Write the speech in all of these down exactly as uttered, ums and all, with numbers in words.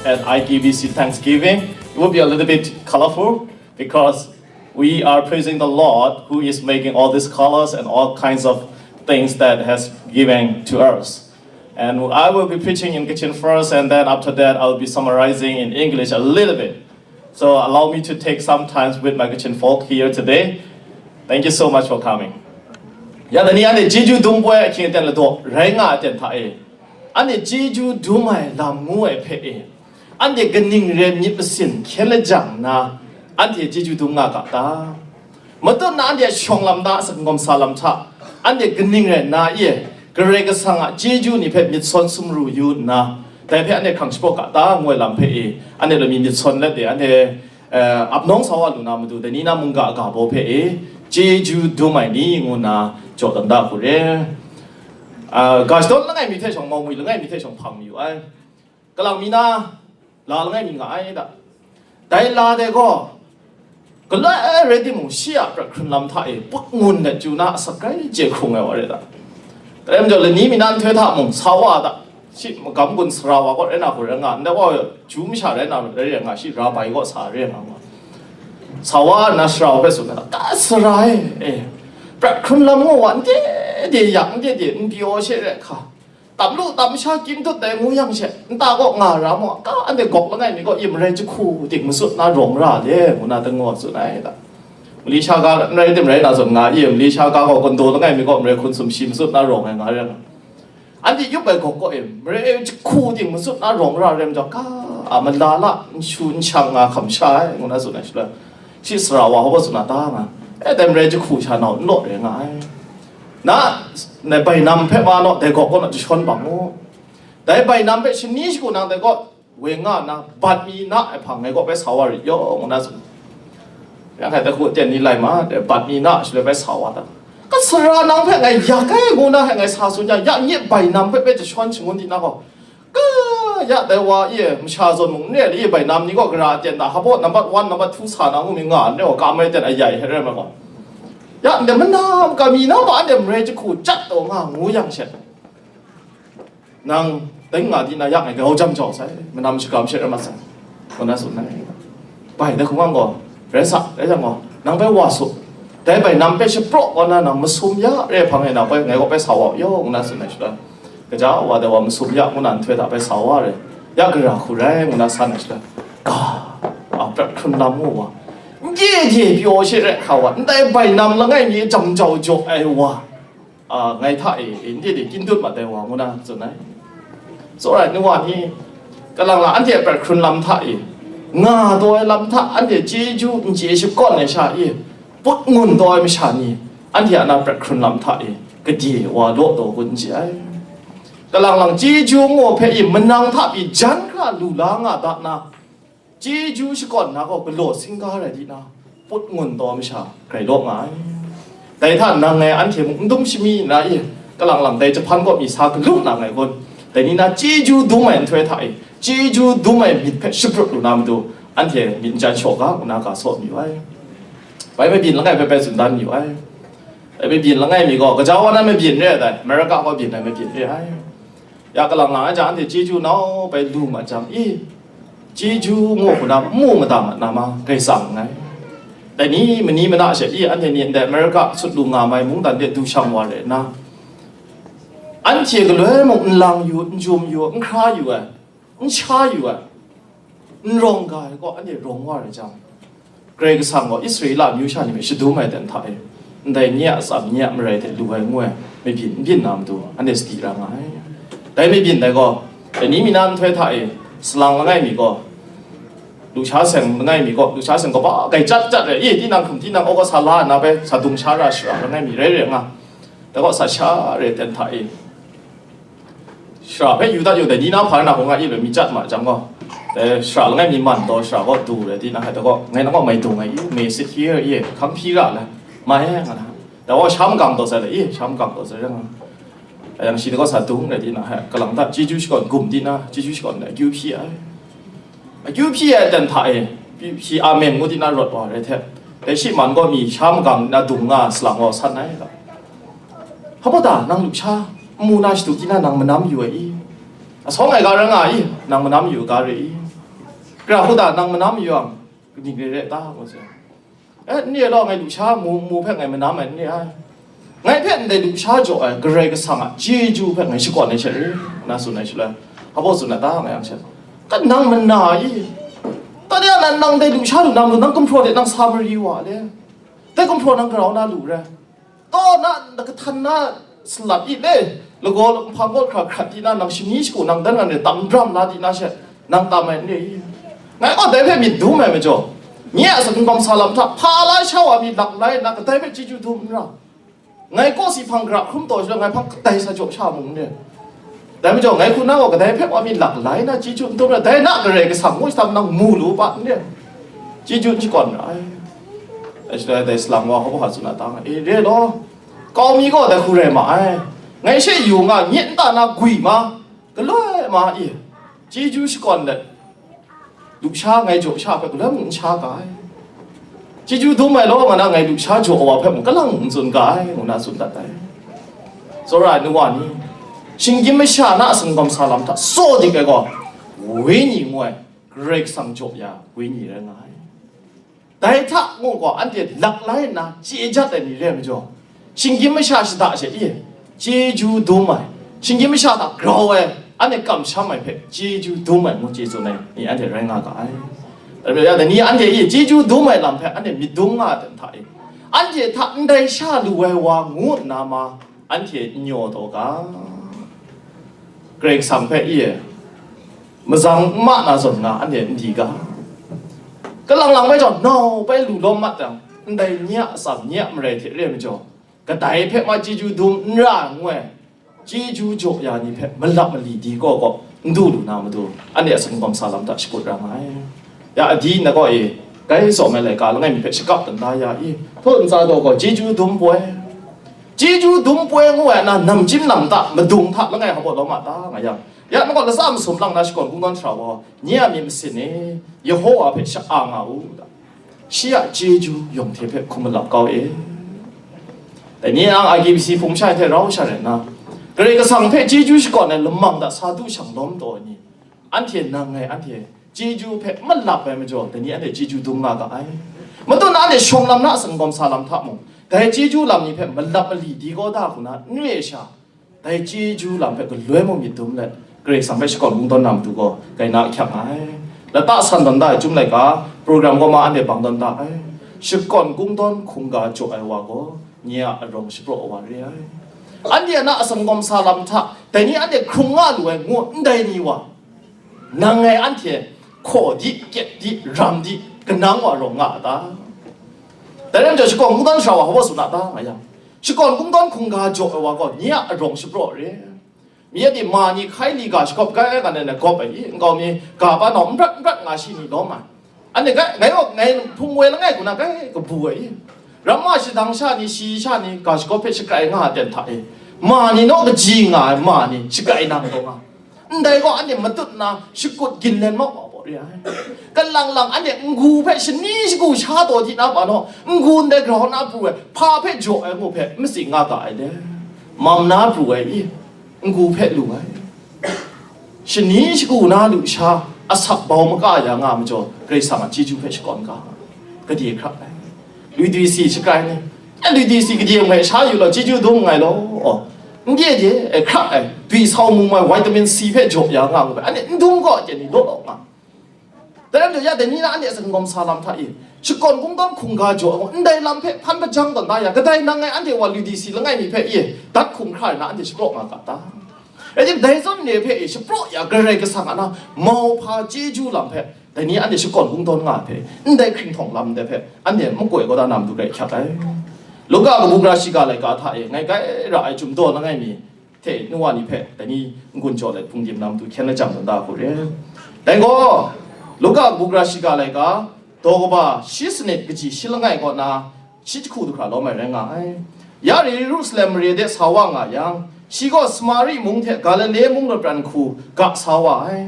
At I G B C Thanksgiving, it will be a little bit colorful because we are praising the Lord who is making all these colors and all kinds of things that has given to us. And I will be preaching in Kachin first, and then after that, I'll be summarizing in English a little bit. So allow me to take some time with my Kachin folk here today. Thank you so much for coming. Ya, dai ni anhte chyeju dum poi ahkying aten ladaw rai nga ai aten hta e, anhte chyeju dum ai lam ngu ai hpe e, anhte kaning rai myit masin hkyen lajang nna, anhte chyeju dum nga ga ta? Matut na anhte a shawng lam da, a sakngawm sa lam hta, anhte kaning rai nna e, Karai Kasang a chyeju ni hpe myit sawn sumru yu nna, dai hpe anhte hkrang shapraw ga ta ngu ai lam hpe e, anhte lami myit sawn let e, anhte, eh, ap nawng sa wa lu na matu, dai ni na mungga ga baw hpe e, chyeju dum ai ni ngu nna jaw dan da hku re. Ah, ga shadawn langai mi hte shawng, mau ngwi langai mi hte shawng hpang mayu ai. Kalang mi na la langai mi nga ai da. Dai la dai gaw, galoi rai timung, shi a prat hkrun lam hta e put ngun let chyu na asak rai chye hkrung ai wa re da. Dai majaw, lani mi na nhtoi hta mung sa wa da. Shi magam gun sara wa kaw rai na hku rai nga, ndai wa chyu masha rai na rai rai nga, shi ra bai kaw sa rai nga nga. Sa wa nna sara wa hpe tsun ai da, ka sara e, e, prat hkrun lam ngu wa, n de de yak, n de de n pyaw she rai hka, tam lu tam sha, kyim dut dai ngu yang she, nta kaw nga ra mu, ka anhte gawk langai mi gaw, i marai jahku ting masut na rawng ra le, ngu na dang ngu tsun ai da. Mali sha ga n rai tim rai na zawn nga i, mali sha ga gaw kondo langai mi gaw marai hkun sumshi masut na rawng ai nga rai nga. Anhte yup ai gawk kaw e, marai jahku ting masut na rawng ra rai majaw, ka a mala la n shu n shang nga hkam sha ai, ngu na tsun ai shaloi, shi sara wa hpa baw tsun na ta nga, e, dai marai jahku sha nau n law rai nga ai. Na, na bainam hpe ma naw, dai gawk kaw naw jashawn bang u. Dai bainam hpe shani shagu nang dai kaw woi nga nna, bat mi na ai hpang ngai kaw bai sa wa rit yaw, ngu na tsun. Yang hkai dai hku ten ni lai ma, dai bat mi na shaloi bai sa wa ta. Ka sara nang hpe ngai yak ai ngu na hkai ngai sa tsun yang, ya nye bainam hpe bai jashawn shangun di na gaw, ka ya dai wa e, masha zawn mung n re ai, bainam ni gaw gara aten da, hpa baw number one, number two sa na ngu mi nga n re gaw, ka mai ten ayai hte rai ma gaw, ya ndai manam ka mi na ma, ndai marai jahku jat taw nga ngu yang she, nang dai nga di na ya ngai grau jam jau sai, manam shagam she rai mat sai, ngu na tsun ai. Bai dai hkungwang gaw, rai sa, rai jang gaw, nang bai wa su, dai bainam hpe shapraw kaw na nang masum ya re hpang e, nang bai ngai kaw bai sa wa u yaw, ngu na tsun ai shaloi, kaja wa dai wa masum ya ngu na nhtoi hta bai sa wa re, ya gara hku rai ngu na san ai shaloi, ga, a prat hkrun lam ngu wa, n de de pyaw she rai hka wa, ndai bainam langai mi jam jau jaw ai wa, a, ngai hta e, e, n de de kyim dut mat ai wa ngu na tsun ai. Tsawra ai nu wa ni, kalang la anhte a prat hkrun lam hta e, nga taw ai lam hta, anhte chyeju n chye shakawn ai sha e, put ngun taw ai masha ni, anhte a na prat hkrun lam hta e, gade wa law taw gun n chye ai. Kalang lang chyeju ngu hpe e, manang hta pyi jan hkra lu la nga da na, chyeju shakawn na gaw galaw singga rai di na, put ngun taw masha grai law nga ai. Dai hta nang ngai anhte mung n dum shami nna e, kalang lang dai jahpan kaw mi sa galu na ngai kun, dai ni na chyeju dum ai nhtoi hta e, chyeju dum ai myit hpe shabrut lu na matu, anhte myit n chyan shaw ga, ngu na ga saw mayu ai. Bai mabyin langai hpe bai tsun dan mayu ai. Dai mabyin langai mi gaw, gaja wa na mabyin re ai dai, America kaw byin ai mabyin re ai. Ya kalang lang ai jang, anhte chyeju nau bai lu ma jang, i, chyeju ngu hku na n mu mada mat na ma, grai tsang nngai. Dai ni mani mana she i, anhte ni ndai America sut lu nga mai mungdan de du shang wa re nna, anhte galoi mung n lang yu, n jum yu, n hkra yu ai, n sha yu ai, n rawng ga ai kaw anhte rawng wa rai jang, Karai Kasang gaw Israela amyu sha ni hpe shadum ai ten hta e, ndai nye a atsam, nye a marai hte lu ai ngu ai mabyin n byin na matu, anhte sadi ra nga ai. Dai mabyin dai gaw, dai ni mi na nhtoi hta e, salang langai mi gaw, lusha seng langai mi gaw, lusha seng kaba grai chyat chyat re, i, tinang hkum, tinang awka sa la nna bai sa dung sha ra shara langai mi rai rai nga, dai gaw sa sha re ten hta e, shara hpe yu dat yu, dai ni na hpa na hkawng a i loi mi chyat ma jang gaw, dai shara langai mi man taw shara gaw du rai di na, hai dai gaw ngai na gaw mai dung ai i, may sit here, i, hkang hpyi ra lai, mai nga na, dai gaw sha magang taw sai lai i, sha magang taw sai rai nga, yang shi dai gaw sa dung rai di na, hai kalang hta chyeju shakawn gum di na, chyeju shakawn ai akyu hpyi ai. Akyu hpyi ai ten hta e, hpyi, hpyi amen ngu di na rawt wa rai hte, dai shi man gaw mi sha magang na dung nga salang gaw san ai ga. Hpa da, nang lusha n mu na shadu di na nang manam yu ai i? Asawng ai ga rai nga i? Nang manam yu ga re i? Gara hku da nang manam mayawng, kaning re re ta? Ngu sai. Eh, n re law, ngai lusha mu, mu hpe ngai manam ai n re ai. Ngai hpe ndai lusha jaw ai Karai Kasang a chyeju hpe ngai shakawn ai she re, na tsun ai shaloi, hpa baw tsun ai ta, ngai yang she, ka nang mana i? Tade a nan nang dai lusha lu na malu, nang gumhpraw de nang sa mari wa le? Dai gumhpraw nang grau na lu re? Taw na, kahtan na salat i le, lagaw nhpang gaw hkra hkrat di na, nang shani shagu nang dan ngan re tam bram la di na she, nang tam ai n re i? Ngai gaw dai hpe myit dum ai majaw, nye a sakungkam sa lam hta hpa la sha wa mi lak lai nna, kadai hpe chyeju dum n ra. Ngai kawsi hpang gara hkrum taw shaloi, ngai hpang kadai sa jaw sha mung n re. Dai majaw, ngai hku na gaw kadai hpe wa mi lak lai na chyeju n dum ra, dai na Karai Kasang ngu shi htam nang mu lu u pa n re? Chyeju n shakawn ra ai. Dai shaloi dai salang wa hpa hpa tsun a ta nga, e, re law, kau mi gaw dai hku rai ma ai. Ngai she yu nga, nye nta na gwi ma, galoi ma i, chyeju shakawn let, lusha ngai jaw sha hpe galoi mung n sha ga ai. Chyeju dum ai law, nga na ngai lusha jaw wa hpe mung kalang n tsun ga ai, ngu na tsun dat ai. Tsawra ai nu wa ni, shinggyim masha na a singkawm sa lam hta saw dik ai gaw, Wenyi ngu ai, Karai Kasang jaw ya Wenyi rai nga ai. Dai hta mung gaw, anhte lak lai nna chye jat ai ni re ai majaw, shinggyim masha shada she i, chyeju dum ai, shinggyim masha hta grau ai, anhte kamsham ai hpe chyeju dum ai ngu chye tsun ai ni anhte rai nga ga ai. Dai ni anhte i chyeju dum ai lam hpe anhte myit dum nga ai hta e, anhte hta ndai sha lu ai wa ngu nna ma, anhte n yaw taw ga. Karai Kasang hpe i, mazang n ma na zawn nga, anhte n di ga. Kalang lang bai jang, nau bai lu lawm mat jang, ndai nye a atsam, nye a marai hte re ai majaw, kadai hpe ma chyeju dum n ra ai ngu ai, chyeju jaw ya ni hpe malap mali di kaw kaw n du lu na matu, anhte a singkawm sa lam hta shakut ra nga ai. Ya, adi na gaw e, kai tsawm ai laika langai mi hpe shakap dan da ya i, htaw ntsa daw gaw chyeju dum poi, chyeju dum poi ngu ai na, namchyim namta madung hta langai hpa baw lawm a ta nga yang, ya na gaw latsa masum lang na shakawn kungdawn sara gaw, nye a myit masin e, Yehowa hpe sha-a nga u ta. Shi a chyeju yawng hte hpe hkum malap kau e. Dai ni ang I G B C hpung sha hte rau sha rai nna, Karai Kasang hpe chyeju shakawn ai lamang hta sa du shang lawm taw ai ni, anhte nang ngai anhte chyeju hpe malap ai majaw, dai ni anhte chyeju dum nga ga ai. Matut na anhte shawng lam na a singkawm sa lam hta mung, dai chyeju lam ni hpe malap mali di kau da hku na n re ai sha, dai chyeju lam hpe galoi mung myit dum let, Karai Kasang hpe shakawn kungdawn na matu gaw, kaina ahkyak nga ai. Lata san tawn da ai Chyum laika, program gaw ma anhte bang tawn da ai. Shakawn kungdawn hkungga jaw ai wa gaw, nye a arawng shapraw ai wa re ai. Anhte a na a singkawm sa lam hta, dai ni anhte hkrung nga lu ai ngu ndai ni wa, nang ngai anhte hkaw di, kyep di, ram di, kanang wa rawng nga a ta? Dai rai majaw, shakawn kungdawn sara wa hpa baw tsun a ta nga yang, shakawn kungdawn hkungga jaw ai wa gaw, nye a arawng shapraw re. Mi a di ma ni hkai li ga shagawp kai, nga ngai na gawp ai i, nkau mi ga pa nau n prat n prat nga shi ni lawm ai. Anhte kai, ngai gaw, ngai hpung woi langai hku na kai kabu ai i, ramma shadang sha ni, shi sha ni ga shagawp hpe shakrai nga ai ten hta e, ma ni naw kaji nga ai ma ni shakrai na matu nga. Ndai gaw anhte matut nna shakut ginlen mau wa baw re ai. Kalang lang anhte n-gu hpe shani shagu sha taw di na pa naw, n-gu ndai grau na pru ai, hpa hpe jaw ai ngu hpe matsing nga ga ai le, mam na pru ai i, n-gu hpe lu ai. Shani shagu na lusha, asak bau maka ya nga majaw, Karai Kasang a chyeju hpe shakawn ga, gade hkrak ai. Lui dwi si shakrai ni, e, lui dwi si gade ngai sha yu law, chyeju dum nngai law, aw, n de de, e, hkrak ai, dwi sau mung mai vitamin C hpe jaw ya nga ngu ai, anhte n dum gaw, hte ni law law nga. Dai lam jaw ya, dai ni na anhte a singkawm sa lam hta e, shakawn kungdawn hkungga jaw ai gaw, ndai lam hpe hpan hpajang tawn da ya, kadai nang ngai anhte wa lui dwi si langai mi hpe e, dat hkum hkra ai na anhte shapraw nga ga ta? Rai tim, dai zawn re hpe e, shapraw ya, Karai Kasang a na mauhpa chyeju lam hpe, dai ni anhte shakawn kungdawn nga ai hpe, ndai hkringhtawng lam de hpe, anhte makoi kau da na matu grai hkyak ai. Luka kabu gara shiga laika hta e, ngai grai ra ai Chyum daw langai mi hte nu wa ni hpe, dai ni n-gun jaw let hpung dim na matu hkyen lajang tawn da hku re. Dai gaw, Luka kabu gara shiga laika, daw kaba shi sanit kaji shi langai kaw na, shi jahku du hkra lawm ai rai nga ai. Ya Yerusalem mare de sa wa nga yang, shi gaw Samari mung hte Galile mung lapran hku ga sa wa ai.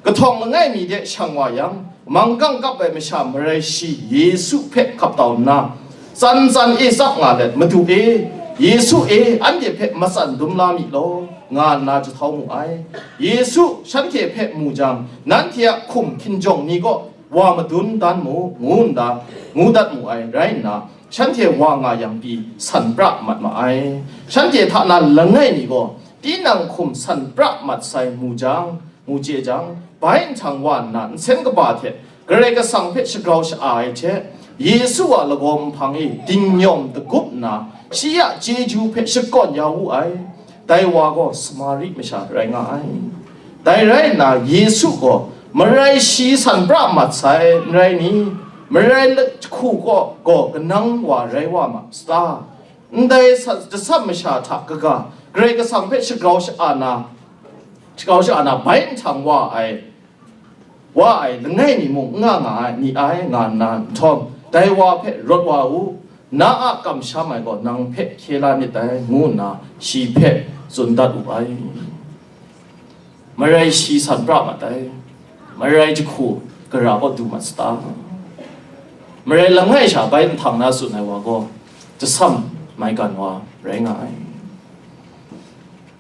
Kahtawng langai mi de shang wa yang, manggang kap ai masha marai shi Yesu hpe hkap tau nna, tsan tsan e tsap nga let, "Madu e, Yesu e, anhte hpe matsan dum la mi law, nga nna jahtau mu ai. Yesu shanhte hpe mu jang, nanhte a hkum hkinjawng ni kaw wa madun dan mu, ngu nna, ngu dat mu ai rai nna, shanhte wa nga yang pyi san pra mat ma ai. Shanhte hta na langai mi gaw, tinang hkum san pra mat sai mu jang, mu chye jang, bai nhtang wa nna nsen kaba hte Karai Kasang hpe shagrau sha-a ai hte, Yesu a lagaw nhpang e dingnyawm dagup nna, shi a chyeju hpe shakawn ya wu ai. Dai wa gaw Samari masha rai nga ai. Dai rai nna, Yesu gaw, "Marai shi san pra mat sai, n rai ni? Marai jahku gaw, gaw kanang wa rai wa ma sata? Ndai sa-, jasam masha hta kaga, Karai Kasang hpe shagrau sha-a na, shagrau sha-a na, bai nhtang wa ai, wa ai langai mi mung n nga nga ai, ni ai, nga nna nhtawm, dai wa hpe rawt wa u, na a kamsham ai gaw nang hpe hkye la myit dai," ngu nna shi hpe tsun dat wu ai. Marai shi san pra mat ai, marai jahku gara kaw du mat sata? Marai langai sha bai nhtang na tsun ai wa gaw, jasam maigan wa rai nga ai.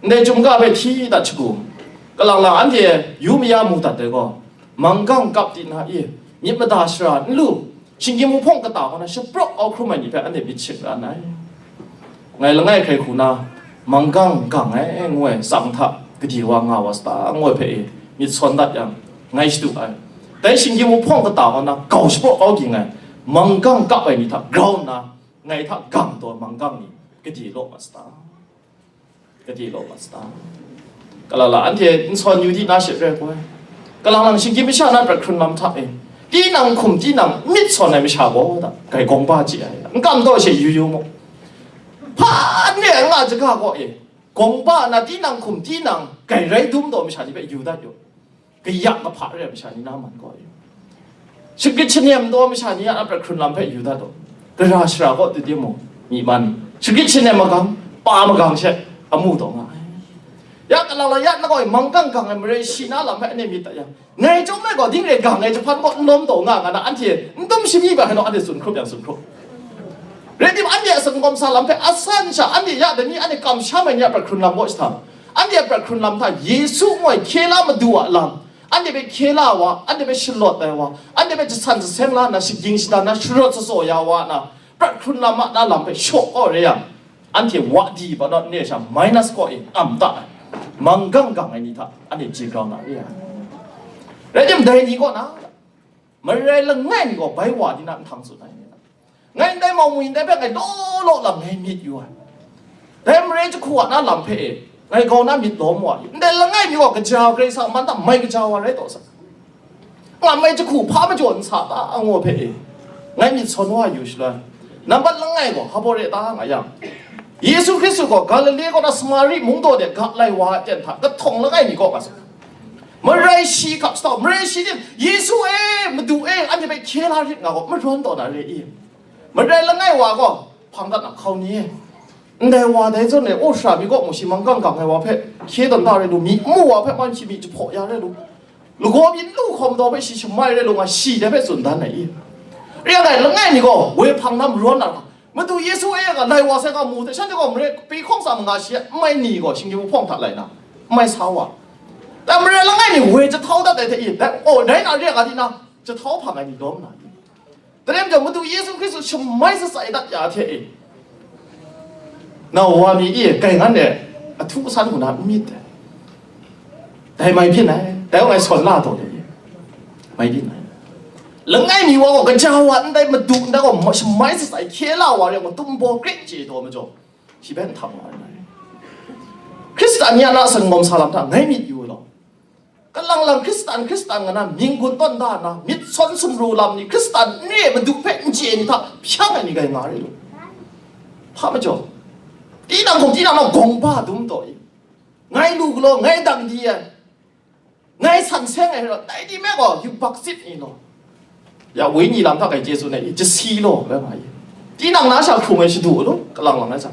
Ndai chyum ga hpe hti dat shagu, kalang lang anhte yu maya mu dat ai gaw, manggang kap ti na i, myit mada shara n lu, shinggyim wuhpawng kata kaw na shapraw kau hkrum ai ni hpe anhte myit shingran ai. Ngai langai hkrai hku na, manggang gang ai ngu ai tsang hta gade wa nga wa sata ngu ai hpe e, myit sawn dat yang, ngai shadu ai. Dai shinggyim wuhpawng kata kaw na gau shapraw kau ging ai, manggang kap ai ni hta grau nna, ngai hta gang taw manggang ni gade law ma sata? Gade law ma sata? Kalang lang anhte n sawn yu di na she rai koi. Kalang lang shinggyim masha na prat hkrun lam hta e, tinang hkum tinang myit sawn ai masha gaw da, grai gawng ba chye ai, n kam taw she yu yu mu. Hpa n re ai nga jaga kaw e, gawng ba na tinang hkum tinang grai rai dum taw masha ni hpe yu dat yu. Kaya kahpa re ai masha ni na man gaw, shagrit shanem taw masha ni a prat hkrun lam hpe yu dat u. Gara shara kaw tu timung, myi man, shagrit shanem magang, pa magang she amu taw nga ai. Ya kalang lang ya na gaw, manggang gang ai marai shi na lam hpe anhte myit dat yang, ngai chyawm ai gaw, ding re gang ai jahpan kaw n lawm taw nga nga na, anhte n tum shami ga hkrai naw, anhte tsun hkrup yang tsun hkrup. Rai tim, anhte a sangawm sa lam hpe asan sha, anhte ya dai ni, anhte kamsham ai ni a prat hkrun lam kaw shahtang, anhte a prat hkrun lam hta Yesu ngu ai hkye la Madu a lam, anhte hpe hkye la ai wa, anhte hpe shalawt ai wa, anhte hpe jasan jaseng la nna, shagying shada na, sharawt shatsaw ya wa na, prat hkrun lam a na lam hpe shaw kaw re yang, anhte wa di ba naw ne sha minus kaw e am ta ai, manggang gang ai ni hta anhte chye grau na re ai. Rai tim, dai ni kaw na, marai langai mi gaw bai wa di na nhtang tsun ai. Ngai ndai mau ngwi ndai hpe ngai law law lam ngai myit yu ai. Dai marai jahku a na lam hpe e, ngai grau na myit lawm wa yu. Ndai langai mi gaw kaja Karai Kasang a man hta mai kaja wa rai taw sa. Nga mai jahku hpa majaw n sa ta, ngu hpe e, ngai myit sawn wa yu shaloi, nambat langai gaw hpa baw re ta nga yang, Yesu Hkristu gaw Galile kaw na Samari mung daw de ga lai wa ai ten hta kahtawng langai mi kaw nga sa. Marai shi hkap sa taw, marai shi tim, "Yesu e, Madu e, anhte hpe hkye la rit nga gaw, marawn taw na re i?" Marai langai wa gaw, hpang dat na hkau ni, ndai wa dai zawn e, o, sara mi kaw mu shi manggang gang ai wa hpe hkye tawn da rai lu, myi n mu wa hpe man shi myi jahpaw ya rai lu, lagaw byin lu hkawm daw hpe shi shamai rai lu nga, shi dai hpe tsun dan ai i? Re ai langai mi gaw, woi hpang na marawn na hkra, Madu Yesu e nga lai wa sai nga mu hte, shanhte gaw marai pyi hkawng tsa manga shi n mai ni gaw, shinggyim wuhpawng hta lai na, n mai sa wa. Dai marai langai mi woi jahtau dat ai hte i, dai, o, dai na re ai ga di na, jahtau hpang ai ni lawm na i? Dai rai majaw, Madu Yesu Hkristu shamai shatsai dat ya hte e, na wa mi e, kai ngan e, ahtu asan hku na n myit dai. Dai mai byin ai, dai wa ngai sawn la taw de, mai byin ai. Langai mi wa gaw, gaja wa ndai, Madu ndai gaw, ma-, shamai shatsai hkye la wa re ai gaw, tum baw kre chye taw majaw, shi hpe nhtang wa ai. Hkristan ni a na sangawm sa lam hta ngai myit yu law. Kalang lang Hkristan, Hkristan nga na mying gun tawn da na, myit sawn sumru lam ni, Hkristan n re ai Madu hpe n chye ai ni hta hpyang ai ni gai nga re lu. Hpa majaw, tinang hkum tinang nawng gawng ba dum taw i? Ngai lu galaw, ngai dang di ai, ngai san seng ai rai, dai di me gaw, yubak sit ni law. Ya, Wenyi lam hta kai chye tsun ai, jasi law, rai nga i. Tinang na sha hkrung ai shadu law, kalang lang ai hta.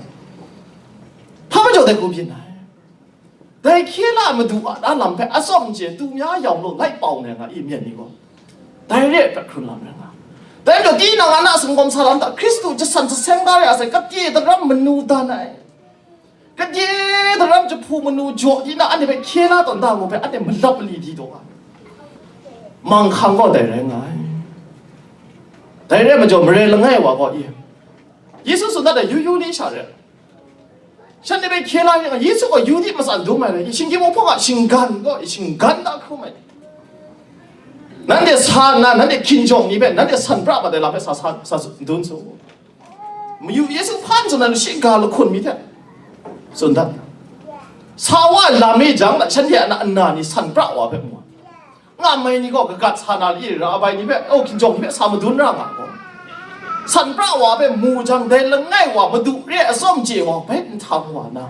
Hpa majaw dai hku byin ai. Dai hkye la Madu a na lam hpe atsawm chye, tu mya yawng law, lai pau nai nga i, myen ni gaw. Dai re ai prat hkrun lam rai nga. Dai majaw, tinang a na singkawm sa lam hta, Hkristu jasan jaseng da re a sai, kade daram manu dan ai, kade daram jahpu manu jaw di na, anhte hpe hkye la tawn da ngu hpe, anhte malap mali di taw nga ai. Manghkang gaw dai rai nga ai. Dai re ai majaw, marai langai wa gaw i, Yesu tsun dat ai yu yu ni sha re, shanhte hpe hkye la yang, Yesu gaw Yudi matsan dum ai rai, i shinggyim hpawng a shinggan gaw, i shinggan da hkrum ai. Nanhte sa nna, nanhte hkinjawng ni hpe, nanhte san pra mat ai lam hpe sa, sa, sa dun su. Mayu Yesu hpan tsun ai lu shiga lahkun mi hte tsun dat. Sa wa lam e jang, shanhte a na, nna ni san pra wa hpe mu ai. Ngam ai ni gaw kagat sa na li, ra bai ni hpe, oh, hkinjawng ni hpe sa madun ra nga gaw, san pra wa hpe mu jang, dai langai wa, madu re ai atsawm chye wa, bai nhtang wa na,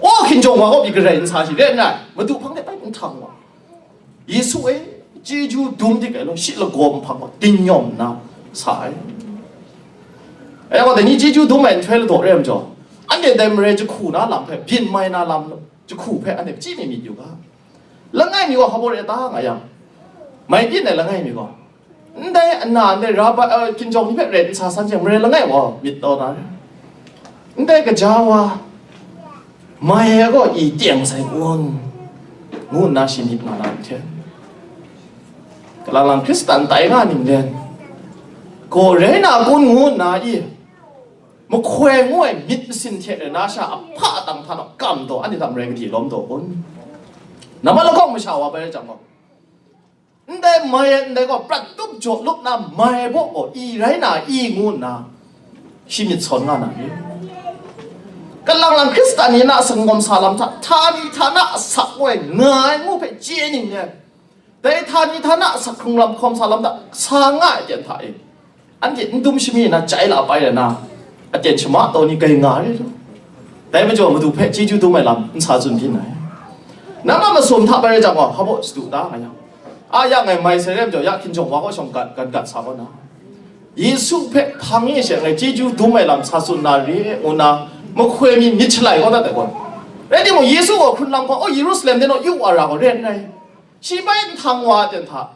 oh, hkinjawng wa gaw pyi garai n sa shi, re nna, madu hpang de bai nhtang wa. Yesu e, chyeju dum dik ai law, shi lagaw nhpang gaw, din yawm nna sa ai. Ayak gaw, dai ni chyeju dum ai nhtoi ladaw re ai majaw, anhte dai marai jahku na lam hpe, byin mai na lam jahku hpe anhte chyi mi myit yu ga. Langai mi gaw hpa baw re ta nga yang, mai byin ai langai mi gaw, ndai ana, ndai ra ba, eh, hkinjawng ni hpe ret n sa san jang, marai langai wa myit taw na re. Ndai kaja wa, mai ai gaw i teng sai kun, ngu nna shi myit nga na hte, kalang lang Hkristan tai nga ning len, gaw rai na kun ngu nna i, mahkoi ngu ai myit masin hte rena sha ahpa dang hta naw kam taw, anhte hta marai gade lawm taw kun? Nambat lahkawng masha wa bai rai jang gaw, ndai mai ai ndai gaw prat tup jaw lup na mai baw gaw i rai na i ngu nna shi myit sawn nga na ni? Kalang lang Hkristan ni na sangawm sa lam hta, htani htana asak woi nga ai ngu hpe chye ning nen, dai htani htana asak hkrung lam hkawm sa lam hta sa nga ai aten hta e, anhte n dum shami na chyai la pai ai na, aten shama taw ni gai nga re lu. Dai majaw Madu hpe chyeju dum ai lam n sa tsun byin ai. Nang a masum hta bai rai jang gaw, hpa baw shadu da nga yang, a ya ngai mai sai re majaw, ya hkinjawng wa kaw shawng gat, gat, gat sa kaw na, Yesu hpe hpang e she ngai chyeju dum ai lam sa tsun na re, ngu na mahkoi mi myit shalai kau dat ai gaw, rai timung, Yesu gaw hkrun lam hkawng, o, Yerusalem de naw yu wa ra gaw re n rai. Shi bai nhtang wa aten hta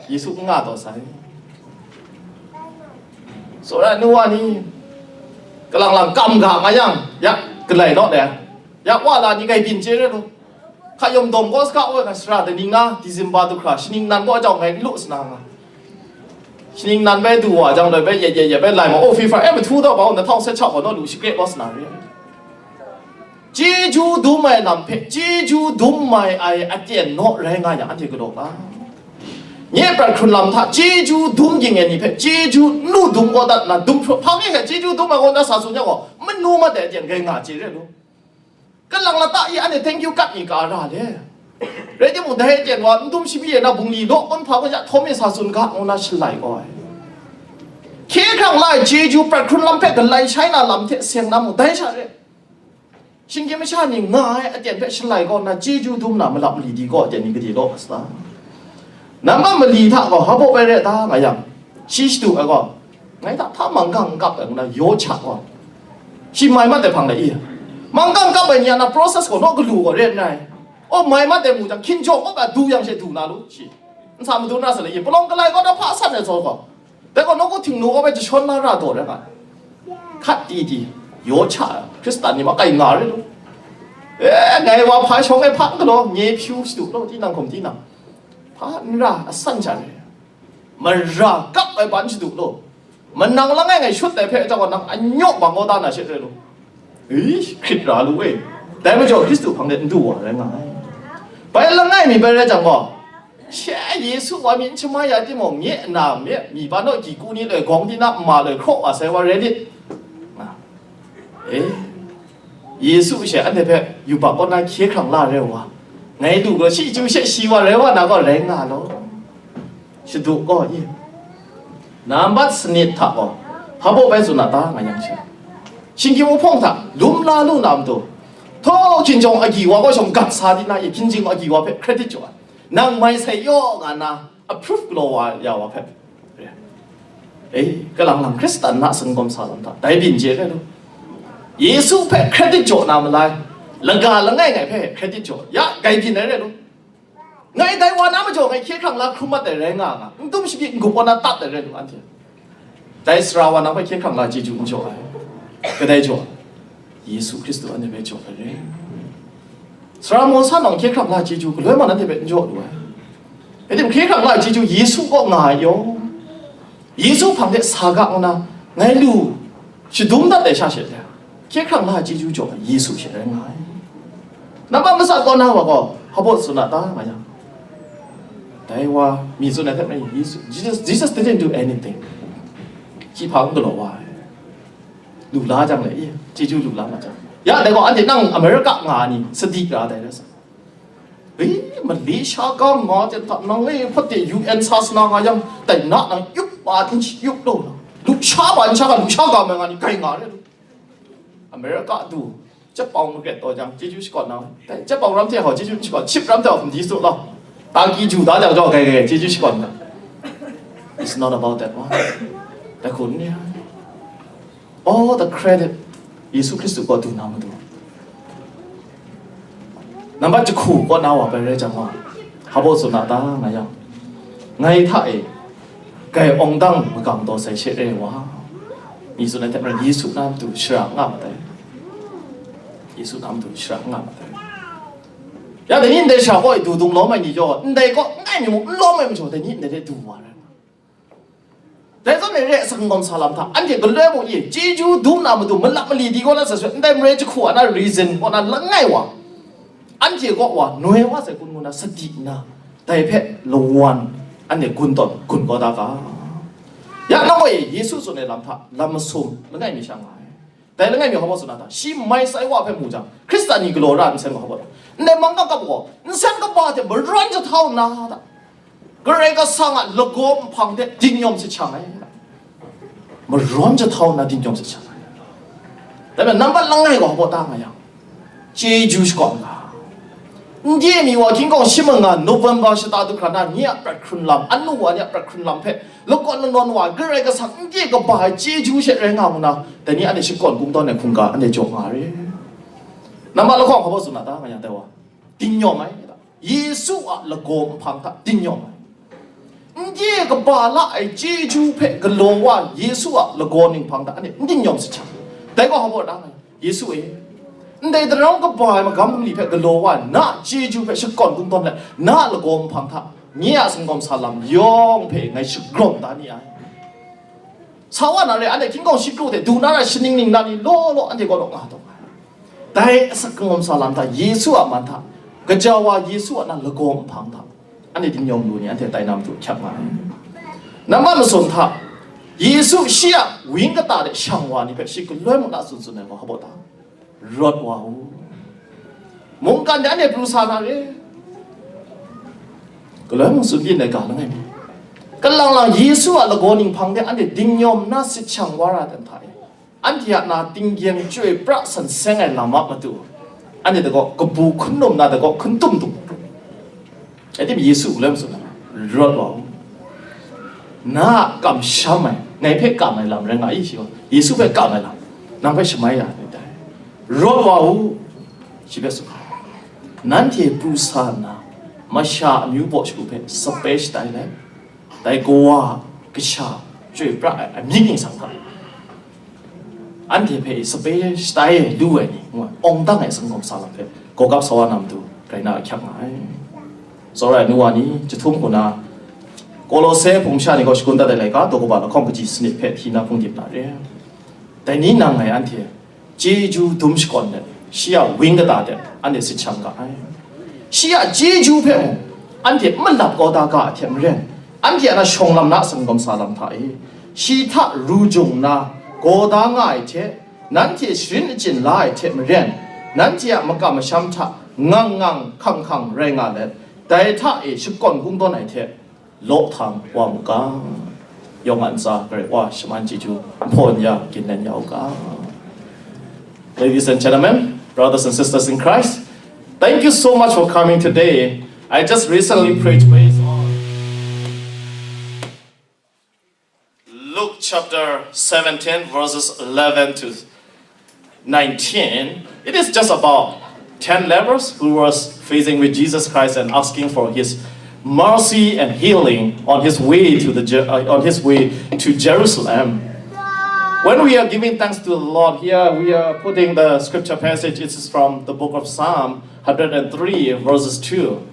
Yesu n nga taw sai. Tsawra ai nu wa ni, kalang lang kam ga nga yang, ya galai naw le, ya wa la ni gai byin chye re lu. Hka yawm dawm kaw saga woi nga, sara daning na, December du hkra, shaning nan kaw jau ngai n lu sa na nga. Shaning nan bai du wa jang, doi bai yet yet yet bai lai ma, o, fifa e mahtu daw bau na htawng set chap wa naw lu, shakre kaw sa na re. Chyeju dum ai lam hpe chyeju dum mai ai aten naw rai nga yang, anhte galaw ga. Nye prat hkrun lam hta chyeju dum ging ai ni hpe chyeju n lu dum kaw dat na, dum hpang e hte chyeju dum ai kaw na sa tsun yang gaw, manu mat ai aten gai nga chye re lu. Kalang lata i anhte thank you kat mi ka ra le. Rai timung, dai aten wa n dum shabi ai na bungli law kawn hpa gaw ya htaw mi sa tsun ga, ngu na shalai gaw ai. Hkye hkrang la ai chyeju prat hkrun lam hpe galai shai na lam hte seng na mung, dai sha re. Shinggyim masha ni nga ai aten hpe shalai kaw nna, chyeju dum na malap mali di gaw aten ni gade law sa? Nambat mali hta gaw hpa baw bai re ta nga yang, shi shadu ai gaw, ngai hta hpa manggang n kap ai ngu na yaw cha gaw, shi mai mat ai hpang lai i? Manggang kap ai ni a na process gaw naw galu gaw re n rai. O, mai mat ai mu jang, hkinjawng kaw ga du yang she du na lu shi. N sa madun ra sa le i, palawng kalai kaw na hpa san ai zaw gaw, dai gaw nawku htingnu kaw bai jashawn na ra daw rai nga ai. Hkat di di, yaw cha ai, Hkristan ni ma kai nga rai lu. E, ngai wa hpa shawng e hpa n galaw, nye hpyu shadu law, tinang hkum tinang, hpa n ra, asan sha re. Mara kap ai ban shadu law, manang langai ngai shut ai hpe chyawm gaw, nang anyaw bang kaw da na she rai lu. Ish, hkrit ra lu e. Dai majaw Hkristu hpang de n du wa rai nga ai. Bai langai mi bai rai jang gaw, she Yesu wa mi n shamai ya timung, nye na mi, mi ba naw gi ku ni loi gawng di na nma loi hkraw wa sai wa rai lit. Nga. E, Yesu she anhte hpe yubak kaw na hkye hkrang la re wa, ngai lu gaw, shi chyu she shi wa rai wa na gaw rai nga law. Shadu gaw i, nambat sanit hta gaw, hpa baw bai tsun a ta nga yang she, shinggyim wuhpawng hta lum la lu na matu, htaw hkinjawng agyi wa kaw shawng gat sa di na i, hkinjawng agyi wa hpe credit jaw ai. Nang mai sai yaw nga na approve galaw wa ya wa hpe, e, kalang lang Hkristan na singkawm sa lam hta, dai byin je rai lu. Yesu hpe credit jaw na malai, laga langai ngai hpe credit jaw, ya, gai byin ai rai lu. Ngai dai wa na majaw ngai hkye hkrang la hkrum mat ai rai nga nga, n dum shabi n gup wa na tat ai rai lu, anhte. Dai sara wa nang hpe hkye hkrang la chyeju n jaw ai. Kadai jaw? Yesu Hkristu anhte hpe jaw ai re. Sara Mawsa nang hkye hkrang la chyeju galoi ma nanhte hpe n jaw lu ai. Rai tim, hkye hkrang la chyeju Yesu kaw nga ai yaw, Yesu hpang de sa ga nna ngai lu shadum dat ai sha she, hkye hkrang la chyeju jaw ai Yesu she rai nga ai. Nambat masat kaw na wa gaw, hpa baw tsun a ta, nga yang, dai wa, mi tsun ai hte maren, Yesu, Jesus, Jesus didn't do anything. Shi hpa n galaw wa ai. Lu la jang le, i, chyeju lu la ma jang. Ya, dai gaw, anhte nang America nga ni, sadi ra dai rai sa. E, Malaysia ga nga ten hta nang e hpawt de U N sa sna nga yang, dai na nang yup pa n yup law na. Lusha pa n sha ga, lusha ga mai nga ni, kai nga re lu. America du, Jepawng makret taw jang, chyeju shakawn na, dai Jepawng ram hte hau chyeju shakawn, Chip ram hte hau hkum di su law. Taki ju da jang jaw, kai kai, chyeju shakawn na. It's not about that one. Dai hku n rai. All the credit Yesu Hkristu kaw du na matu. Nambat jahku kaw na wa bai rai jang wa, hpa baw tsun a ta, nga yang, ngai hta e, kai awng dang magang taw sai she re wa. Mi tsun ai hte maren, Yesu na matu shara n nga ma tai. Yesu na matu shara n nga ma tai. Ya, dai ni ndai sha kaw e du dung lawm ai ni jaw, ndai kaw n ai mi mung n lawm ai majaw, dai ni ndai de du wa rai. Dai zawn e re ai, asak n-gawm sa lam hta, anhte galoi mung e, chyeju dum na matu malap mali di kaw na sa sut, ndai marai jahku a na reason kaw na langai wa, anhte kaw wa noi wa sai kun ngu na sadi nna, dai hpe lawan anhte gun tawn gun kau da ga. Ya, nang gaw e, Yesu tsun ai lam hta lam masum langai mi sha nga ai. Dai langai mi hpa baw tsun a ta, shi mai sai wa hpe mu jang, Hkristan ni galaw ra ai nsen gaw hpa baw ta, ndai mang kap kap gaw, nsen kaba hte marawn jahtau nna ta, Karai Kasang a lagaw nhpang hte dingnyawm sit shang ai. Marawn jahtau nna dingnyawm sit shang ai. Dai hpe nambat langai gaw hpa baw ta, nga yang, chyeju shakawn ga. N de mi wa hkying kawng shi manga November shata du hkra na, nye a prat hkrun lam, anu wa ni a prat hkrun lam hpe lakawn lanawn wa, Karai Kasang n de kaba ai chyeju she rai nga mu na, dai ni anhte shakawn kungdawn ai hkungga anhte jaw nga re. Nambat lahkawng hpa baw tsun a ta, nga yang, dai wa, dingnyawm ai. Yesu a lagaw nhpang hta dingnyawm ai. N de kaba la ai chyeju hpe galaw wa, Yesu a lagaw ninghpang hta anhte n dingnyawm sit shang. Dai gaw hpa baw ta, nga yang, Yesu e, ndai daram kaba ai magam bungli hpe galaw wa, na chyeju hpe shakawn kungdawn let, na lagaw nhpang hta nye a asak n-gawm sa lam yawng hpe ngai shagrawm da ni ai. Sa wa na re, anhte hkying kawng shi kru hte du na ra shaning ningnan ni law law anhte kaw law nga taw ai. Dai asak n-gawm sa lam hta, Yesu a man hta, gaja wa Yesu a na lagaw nhpang hta, anhte dingnyawm lu ni anhte tai na matu hkyap nga ai. Nambat masum hta, Yesu shi a wang kata de shang wa ni hpe shi galoi mung na tsun tsun ai gaw hpa baw ta? Rawt wa u. Mungkan de anhte pru sa na re. Galoi mung tsun byin ai ga langai mi. Kalang lang Yesu a lagaw ninghpang de anhte dingnyawm nna sit shang wa ra dan hta e, anhte a na tinggyeng chyoi pra san seng ai lam a matu, anhte dagaw kabu hkun num na dagaw hkun tum tum. Rai tim, Yesu galoi mung tsun ai, rawt wa u. Na a kamsham ai, ngai hpe kam ai lam rai nga i, shi gaw, Yesu hpe kam ai lam, nang hpe shamai ya ni dai. Rawt wa u, shi hpe tsun ai. Nanhte pru sa nna, masha amyu baw shagu hpe sape shatai let, dai Kawa Kasha chyoi pra ai amying ningsang hta, anhte hpe sape shatai lu ai ni, ngu ai, awng dang ai asak n-gawm sa lam hpe gawgap sa wa na matu, rai na ahkyak nga ai. Tsawra ai nu wa ni, jahtum hku na, Kolose hpung masha ni gaw shagun dat ai laika, daw kaba lahkawng kaji sanit hpe hti na hpung dip na re. Dai ni nang ngai anhte chyeju dum shakawn let, shi a wang kata de anhte sit shang ga ai. Shi a chyeju hpe mung anhte n malap kau da ga ai hte maren, anhte a na shawng lam na asak n-gawm sa lam hta e, shi hta ru jung nna gaw da nga ai hte, nanhte sharin achyin la ai hte maren, nanhte a makam masham hta ngang ngang hkang hkang rai nga let, dai hta e shakawn kungdawn ai hte law htang wa mu ga. Yawng a ntsa Karai Wa shaman chyeju nhpaw n ya, ginlen ya u ga. Ladies and gentlemen, brothers and sisters in Christ, thank you so much for coming today. I just recently preached based on Luke chapter seventeen, verses eleven to nineteen. It is just about ten lepers who was facing with Jesus Christ and asking for his mercy and healing on his way to the Jer- uh, on his way to Jerusalem. When we are giving thanks to the Lord, here we are putting the scripture passage. It is from the book of Psalm one hundred three, verses two.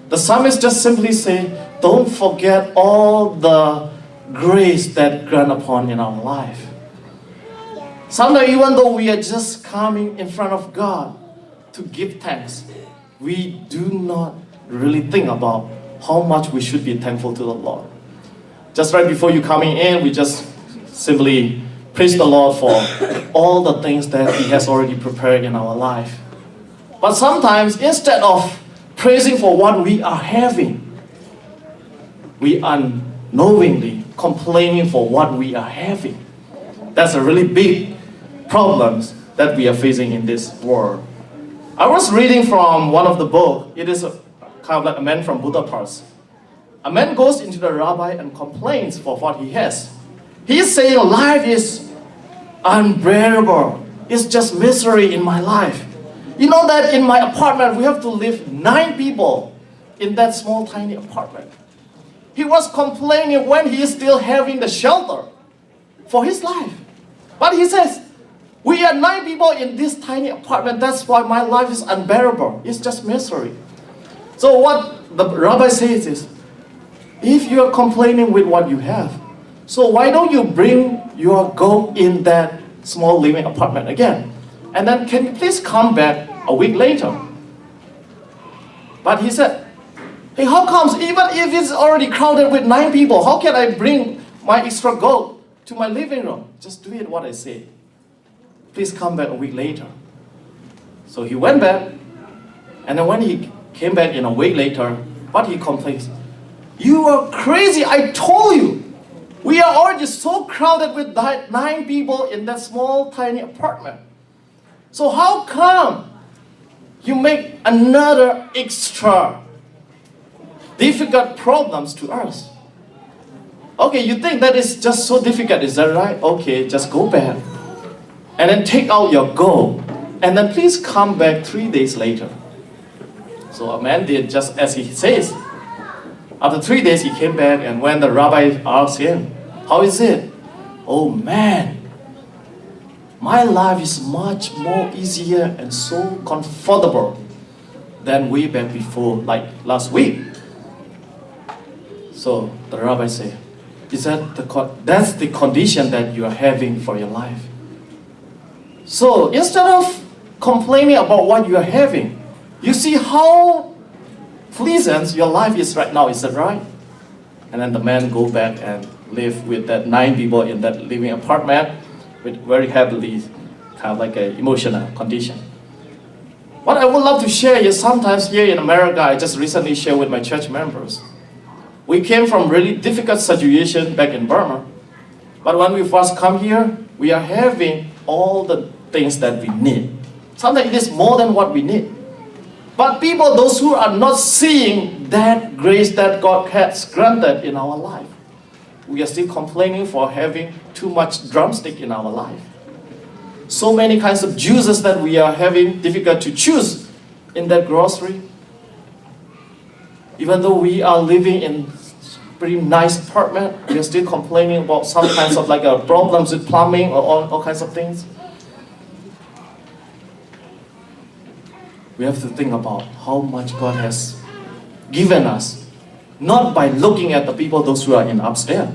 The psalmist just simply say, "Don't forget all the grace that grant upon in our life." Sometimes, even though we are just coming in front of God to give thanks, we do not really think about how much we should be thankful to the Lord. Just right before you coming in, we just simply praise the Lord for all the things that He has already prepared in our life. But sometimes, instead of praising for what we are having, we unknowingly complaining for what we are having. That's a really big problems that we are facing in this world. I was reading from one of the book. It is a, kind of like a man from Budapest. A man goes into the rabbi and complains for what he has. He's saying life is unbearable. It's just misery in my life. You know that in my apartment, we have to live nine people in that small, tiny apartment. He was complaining when he is still having the shelter for his life. But he says, "We are nine people in this tiny apartment. That's why my life is unbearable. It's just misery." So what the rabbi says is, "If you are complaining with what you have, so why don't you bring your goat in that small living apartment again? And then can you please come back a week later?" But he said, "Hey, how comes even if it's already crowded with nine people, how can I bring my extra goat to my living room? Just do it what I say. Please come back a week later." So he went back, and then when he came back in a week later, what he complains, "You are crazy, I told you. We are already so crowded with that nine people in that small, tiny apartment. So how come you make another extra difficult problems to us? Okay, you think that is just so difficult, is that right? Okay, just go back. And then take out your goat. And then please come back three days later." So a man did just as he says. After three days, he came back, and when the rabbi asked him, "How is it?" "Oh man, my life is much more easier and so comfortable than way back before, like last week." So the rabbi said, "Is that the co- that's the condition that you are having for your life?" So instead of complaining about what you are having, you see how pleasant your life is right now, is that right? And then the man go back and live with that nine people in that living apartment with very happily kind of like a emotional condition. What I would love to share is sometimes here in America, I just recently shared with my church members. We came from really difficult situation back in Burma. But when we first come here, we are having all the things that we need. Sometimes it is more than what we need. But people, those who are not seeing that grace that God has granted in our life, we are still complaining for having too much drumstick in our life. So many kinds of juices that we are having difficult to choose in that grocery. Even though we are living in pretty nice apartment, we are still complaining about some kinds of like uh, problems with plumbing or all, all kinds of things. We have to think about how much God has given us, not by looking at the people, those who are in upstairs,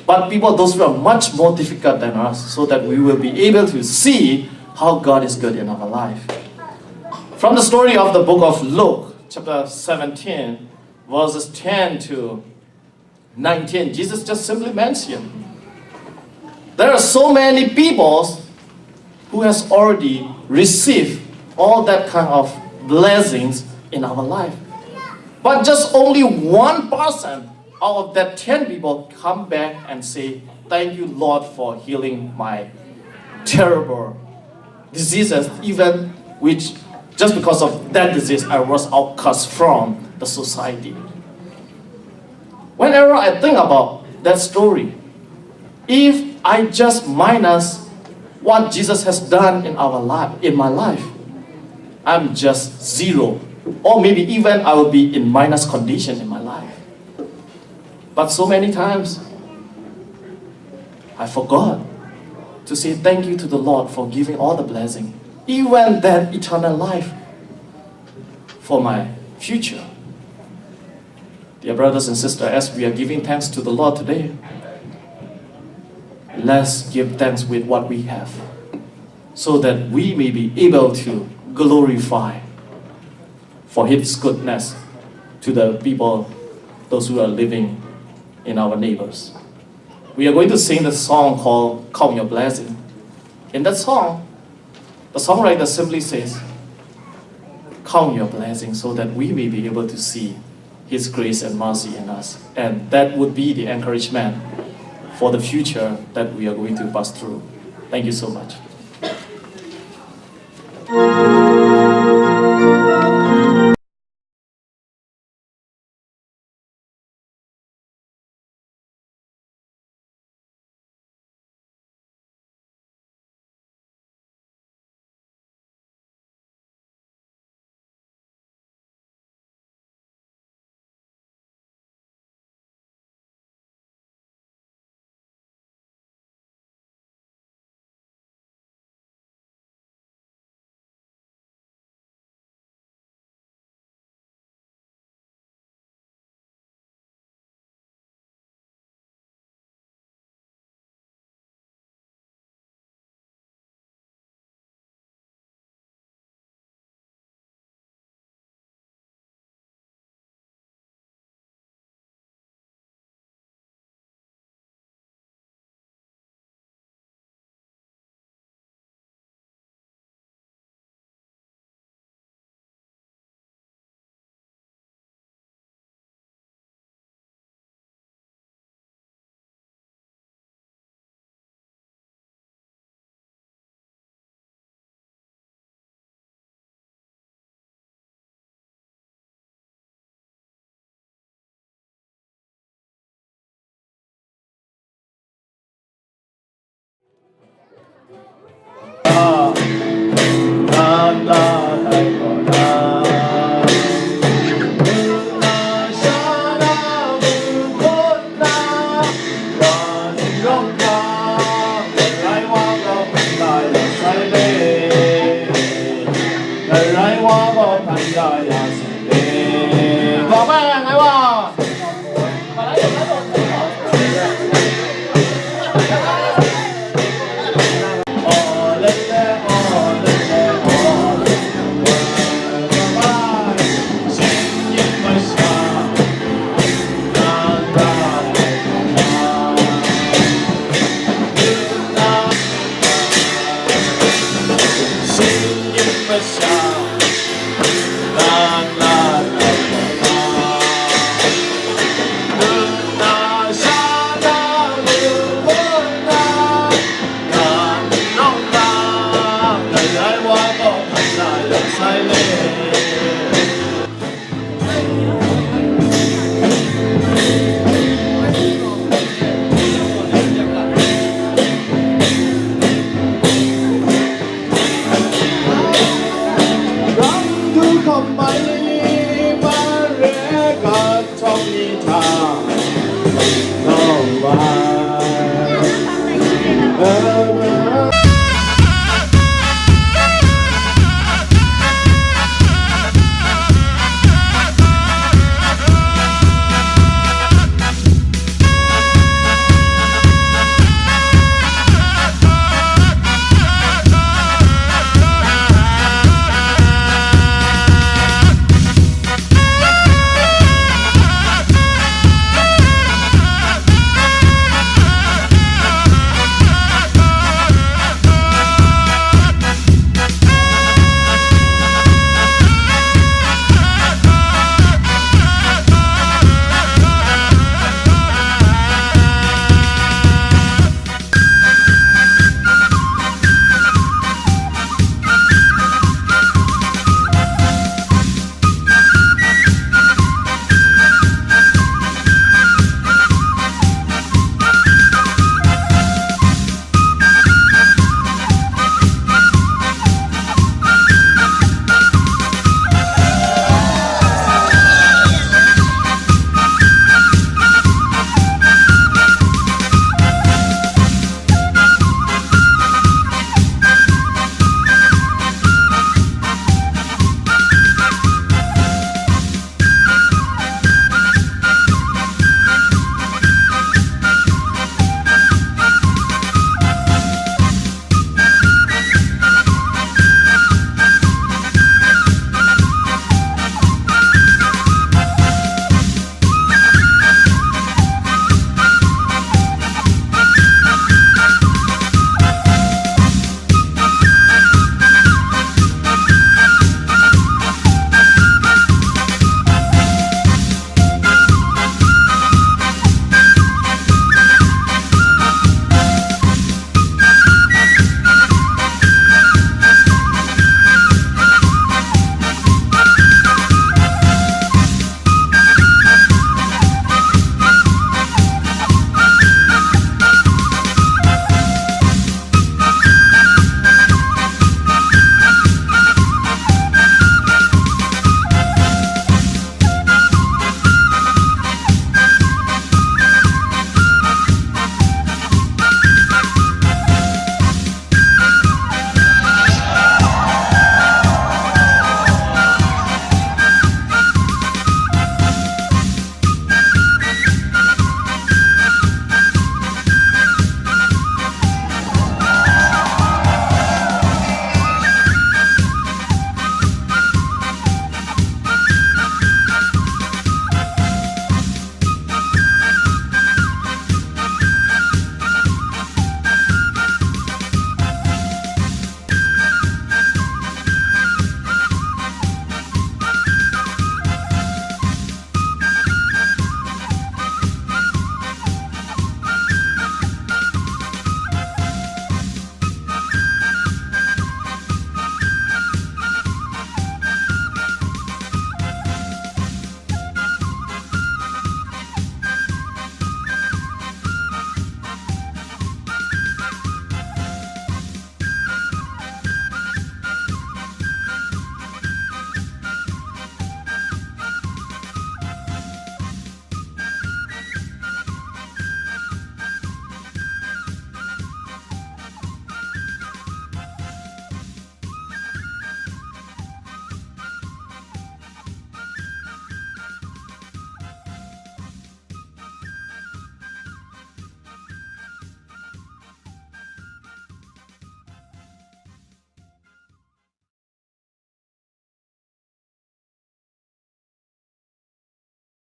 but people, those who are much more difficult than us, so that we will be able to see how God is good in our life. From the story of the book of Luke, chapter seventeen, verses ten to nineteen, Jesus just simply mentioned there are so many people who has already received all that kind of blessings in our life. But just only one person out of that ten people come back and say, "Thank you, Lord, for healing my terrible diseases, even which just because of that disease, I was outcast from the society." Whenever I think about that story, if I just minus what Jesus has done in our life, in my life, I'm just zero. Or maybe even I will be in minus condition in my life. But so many times, I forgot to say thank you to the Lord for giving all the blessing, even that eternal life for my future. Dear brothers and sisters, as we are giving thanks to the Lord today, let's give thanks with what we have, so that we may be able to glorify for His goodness to the people, those who are living in our neighbors. We are going to sing the song called Count Your Blessing. In that song, the songwriter simply says, "Count your blessing so that we may be able to see His grace and mercy in us." And that would be the encouragement for the future that we are going to pass through. Thank you so much.